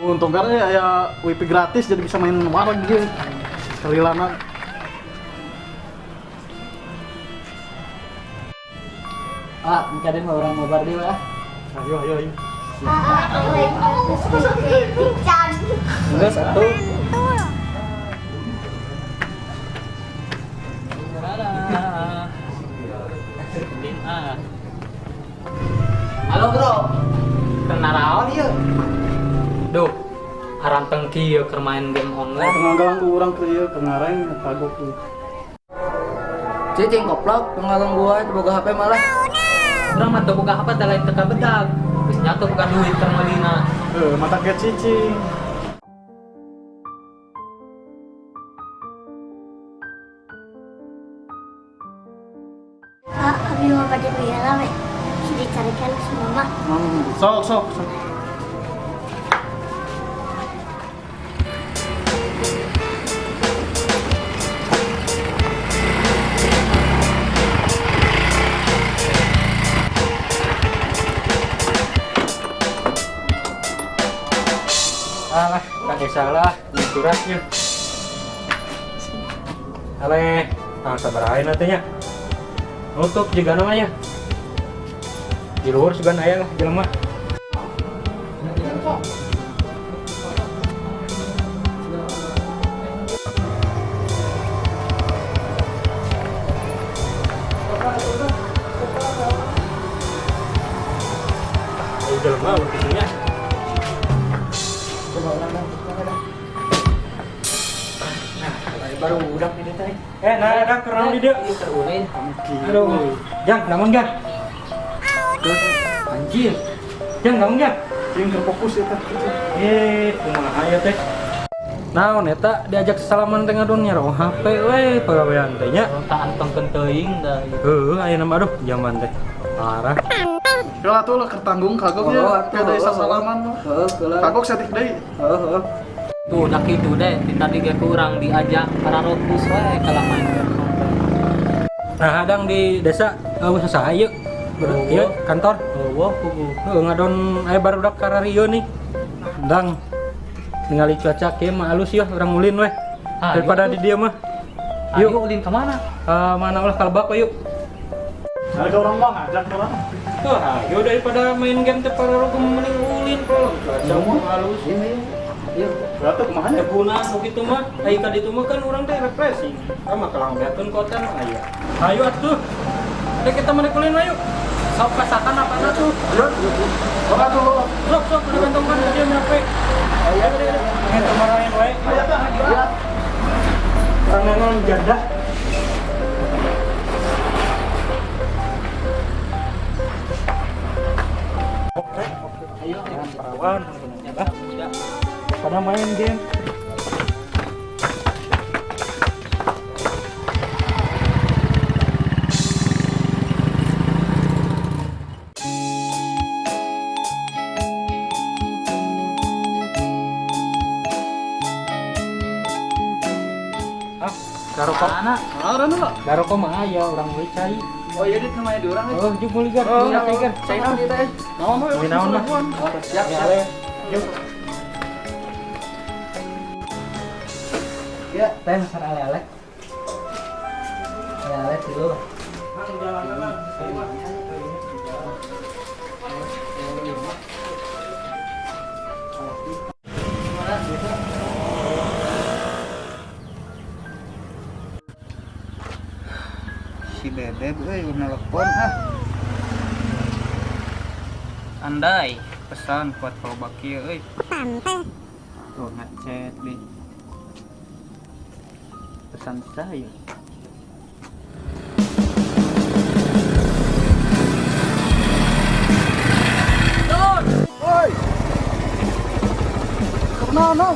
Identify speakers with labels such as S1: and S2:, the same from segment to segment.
S1: Untung kan ya wifi gratis jadi bisa main wareg gitu. Sekali lana.
S2: Ah, engke mah urang ngobar deui ah.
S1: Ayo ayo ayo.
S2: Geus atuh.
S3: Halo bro, kenaraon ieu?
S4: Duh, aranteng kieu keur main game online.
S1: Tengah urang keur ieu keur ngareng kagok ieu.
S2: Cicing koplok, penggalang gua itu boga HP malah.
S4: Urang mah teu boga HP teh lain teu kabedag. Geus nya teu boga duit keur meulina.
S1: Heuh, mata ge cicing.
S5: Ah, abi mau bade heula we. Dicarikan ku mama.
S1: Sok sok sok.
S6: Alah, tak salah, suratnya. Ale, ah sabar aja nantinya. Nutup juga namanya. Di luar sugan aya lah jelema. Ayo jelema urusnya.
S2: Coba urang dah.
S6: Nah, baru udah ini teh. Nah, dah kurang di dieu.
S4: Ieu keur ulin.
S6: Aduh, Jang, namun Jang? Anjir. Jang, namun Jang?
S1: Cing keur fokus eta.
S6: Kumaha ya teh? Naon eta diajak salaman teh ngadon nyaro HP we pagawean teh nya.
S4: Tak antengkeun teuing da.
S6: Heuh, aya nama aduh zaman teh. Parah.
S1: Heula atuh lah keur tanggung kagok ya.
S2: Oh, atuh,
S1: Kada isa
S2: oh,
S1: salaman mah.
S2: Heeh, heula.
S1: Kagok saeutik deui.
S2: Heeh, heeh.
S4: Tuh, dah kitu deh, ti tadi ge kurang diajak pararokus we kalah main game online.
S6: Nah, hadang di desa eueuh saha ieu? Ieu kantor.
S4: Eueuh kubu.
S6: Heuh, ngadon aya barudak kararieu nih. Dang. Ningali cuaca kieu mah alus yeuh urang ulin weh.
S4: Ayo
S6: Daripada
S4: tuh.
S6: di dieu mah.
S4: Ayo ulin ke mana?
S6: Mana ulah kalebak we yuk.
S1: Harga orang mah ngajak orang.
S6: Tuh, ayo daripada main game teh pararogu mending ulin kalau cuaca mah halus.
S2: Iya, iya. Yuk.
S1: Berarti kumaha nya?
S6: Teguna begitu mah, ai ka ditu mah kan urang teh refreshing. Sama kalangbeakeun kota mah aya. Ayo atuh. Dek kita mah ulin ayo.
S4: Sok pasakan apa tuh?
S1: Oh, atuh.
S6: Sok sok udah kantongkan dia HP. Ayo ayo. Ngeto marahin wae.
S1: Ayo tah.
S6: Tangan jadah. Oke, oke.
S4: Ayo,
S6: Perawan, pada main game. Ah, garokok.
S4: Mana?
S1: Ngaran lah.
S6: Garokok mah aya urang meuli cai.
S2: Oh iya, dit namanya di urang.
S6: Oh, jeung meuli gar.
S2: Oh,
S6: Meuli cai gar.
S2: Cai naon ieu teh?
S1: Naon we?
S6: Meuli naon lah.
S2: Siap,
S6: Ya,
S2: siap.
S6: le. Yuk.
S2: Ya, teh pesan ale-ale. Ale-ale tilu.
S3: Si Bebek euy nelpon ah. Andai pesan kuat kalau baki euy. Tuh ngechat deh. Pesan saya.
S1: Woi. Kunaon no?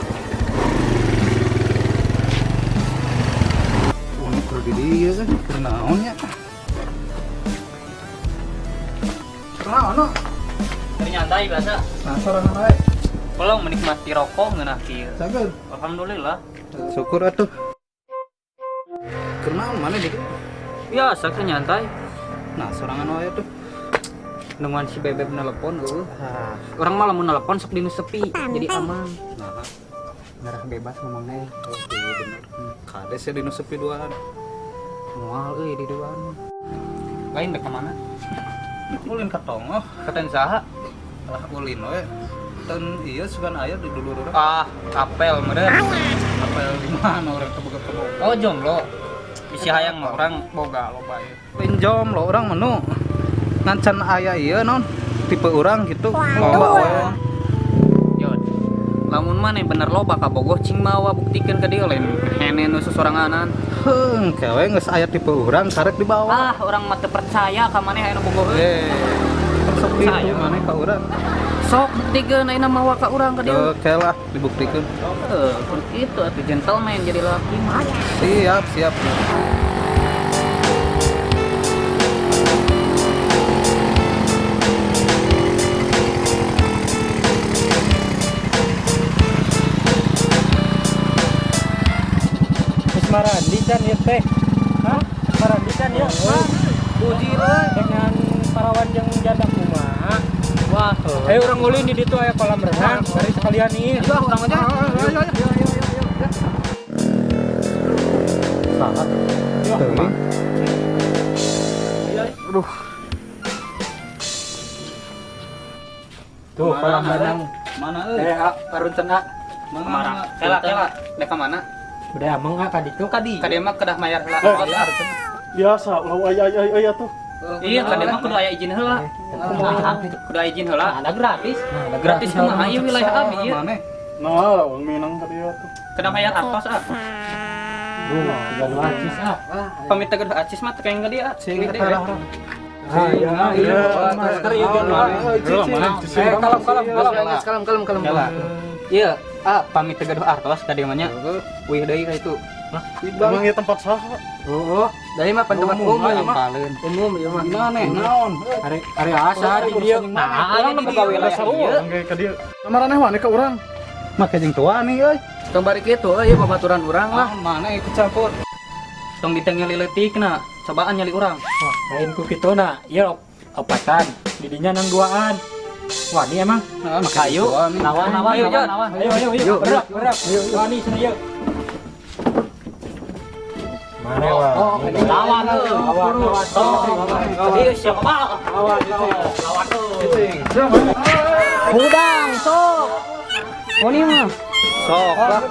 S1: Unik keur di dieu kan, keur naon nya? Keur naon no?
S4: Keur nyantai biasa.
S1: Nah, sorangan wae.
S4: Kalau menikmati rokok ngeunah kieu.
S1: Saged.
S4: Alhamdulillah.
S3: Syukur atuh. Keur naon mana di dieu?
S4: Biasa keur nyantai.
S3: Nah, sorangan wae tuh. Nungguan si Bebeb nelpon eueuh. Urang mah lamun nelpon sok dinu sepi, jadi aman.
S7: Nah,
S3: Ngarah bebas ngomongnya.
S7: oh iya bener. Kades ya dinu sepi duaan.
S3: Moal euy di duaan. Lain dek ka mana?
S7: Ulin ka tonggoh,
S3: Katen saha?
S7: lah ulin we. Ten iya sugan aya di dulur urang.
S3: Ah, apel meureun.
S7: Apel di mana urang teu boga kabogoh.
S3: Oh, jomblo. Bisi hayang mah urang boga loba ieu.
S7: Lain jomblo urang menu. Ngan can aya ieu non tipe urang gitu. Loba we.
S3: Yod. Lamun maneh bener loba kabogoh cing mawa buktikeun ka dieu lain hene nu sosoranganan.
S7: Heung, kewe geus aya tipe urang karek dibawa.
S3: Ah, urang mah teu percaya ka maneh aya nu bogoh euy.
S7: Eh, sok
S3: Percaya.
S7: kitu maneh ka urang.
S3: Sok buktikeun ayeuna mawa ka urang ka dieu.
S7: Oke lah, dibuktikan.
S3: Heuh, kudu kitu atuh gentleman jadi laki mah.
S7: Siap, siap.
S6: Ismarandi kan ya teh. Hah? Ismarandi kan ya.
S3: Puji euy.
S6: Dengan parawan yang janda kumaha.
S3: Wah,
S6: Ayo urang ulin di ditu aya kolam renang. Dari sekalian nih.
S3: ayo urang aja.
S7: Saha? Teuing. Aduh,
S6: Tuh kolam renang.
S7: mana euy?
S6: Eh, ah, parunten ah.
S3: Mana? Kela kela, dek ka mana?
S6: Udah ameng ah ka ditu.
S3: Ka dieu mah kedah mayar heula.
S1: Biasa ulah aya aya aya tuh.
S3: Iya, ka dieu mah kudu aya izin heula. Kudu aya izin heula.
S4: Ada gratis.
S6: Nah,
S3: Gratis kumaha ieu wilayah abi ieu.
S7: Mana?
S1: Nah, lawan minang ka dieu tuh.
S3: Kedah mayar artos ah.
S6: Duh, tiga dua acis ah.
S3: Pamit teh kudu acis mah teu kayak dia.
S7: Cing
S3: Duit
S7: eta
S3: deui.
S7: lah.
S6: Ah, iya, iya. Masker iya
S7: Mana?
S6: Eh, kalem kalem kalem.
S2: Kalem kalem kalem.
S7: Kela.
S3: Iya, ah pamit teh gaduh artos ka dieu mah nya. Wih deui ka itu.
S1: Emang ieu tempat saha?
S2: Oh, dari mah pan tempat umum.
S3: Paleun.
S2: Umum ieu mah.
S7: Mana naon?
S6: Ari ari asa di dieu.
S3: Nah, urang nu boga wilayah ieu.
S1: Urang ge ka dieu. Kamaraneh wani ka urang.
S7: Make jeung tua nih euy.
S2: Tong bari kitu euy babaturan urang lah.
S7: Ah, mana ikut campur?
S3: Tong ditengeli leutikna, cobaan nyali urang.
S6: Wah, lain ku kitu na. Ieu opatan. Didinya nang duaan. Wah, ini emang.
S7: Nah, make
S3: Ayo.
S7: jeung tua nih.
S4: Lawan lawan
S3: Ayo,
S4: lawan
S3: Jod.
S4: lawan.
S6: Ayo ayo ayo. Berak berak. Wah, ini sini yuk. Mana wah?
S4: Oh, lawan euy.
S6: Lawan lawan.
S4: Oh, ieu siapa?
S6: Lawan lawan.
S4: Lawan euy. Hudang sok. Wani mah.
S3: Sok lah.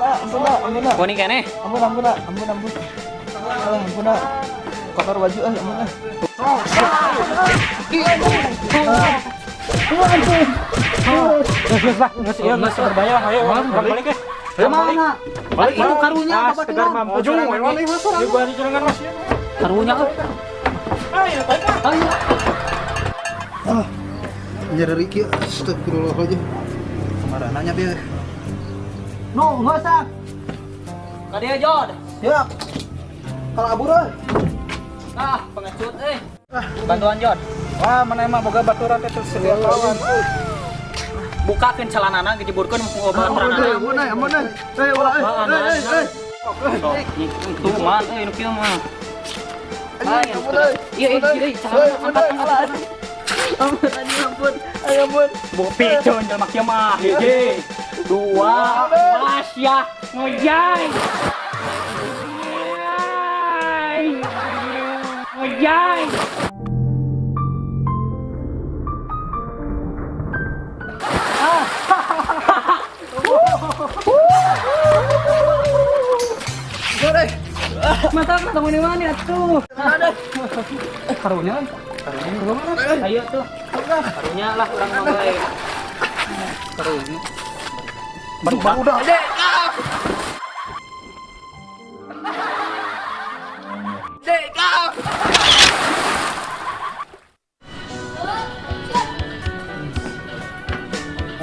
S3: Wani keneh.
S2: Ampun ampun ah, ampun ampun. Ampun ah. Kotor baju ah, ampun ah.
S6: Geus geus lah, geus ieu geus berbayar. Ayo urang balik eh.
S4: Kemana?
S6: Balik
S4: Itu karunya
S6: Ah,
S4: apa
S6: sekedar mampu.
S1: Ujung we wani mah sorangan.
S6: Yuk gua di curangan Mas.
S4: Karunya euy. Ayo.
S7: Ah, nyeri kieu. Astagfirullahaladzim. Kemana nanya dia?
S4: No, enggak usah. Ka dieu Jod.
S7: Siap. Kalau abur euy.
S3: Ah, pengecut euy. Bantuan Jod.
S7: Wah, mana emang boga baturan teh terus sedia kawan.
S3: Bukakeun celanana gejeburkeun mumpung baturanana.
S1: Ampun euy, ampun euy. Eh, ulah euy. Eh, eh, eh.
S3: Sok, tuh man euy nu kieu mah. Iya, iya, iya, celana angkat angkat.
S2: Ampun anjing ampun. Ayo ampun.
S3: Bawa piceun jelema kieu mah. Hiji, dua, mas ya, ngojay. Ngojay. Mata ketemu di mana tuh?
S7: Karunya.
S3: Ayo tuh. Karunya lah urang mah bae.
S7: Karunya. Baru udah.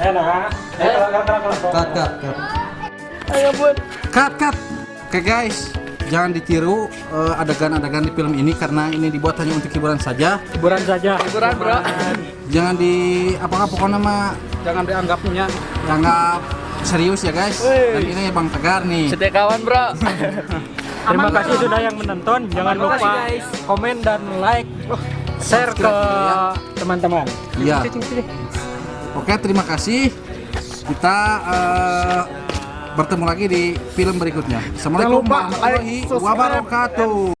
S6: Eh nah. Eh, kalem kalem kalem.
S7: Cut, cut, cut.
S2: Ayo ampun.
S7: Cut, cut. Oke guys, jangan ditiru adegan-adegan di film ini karena ini dibuat hanya untuk hiburan saja.
S6: Hiburan saja.
S2: Hiburan, Bro.
S7: Jangan di apakah pokoknya mah
S3: Jangan dianggapnya.
S7: dianggap serius ya guys. Dan ini Bang Tegar nih.
S2: Setia kawan, Bro.
S6: Terima kasih sudah yang menonton. Jangan lupa komen dan like. Share ke
S7: subscribe juga ya.
S6: teman-teman.
S7: Iya. Oke, terima kasih. Kita bertemu lagi di film berikutnya. Assalamualaikum
S1: Jangan lupa like,
S7: warahmatullahi
S1: subscribe,
S7: wabarakatuh.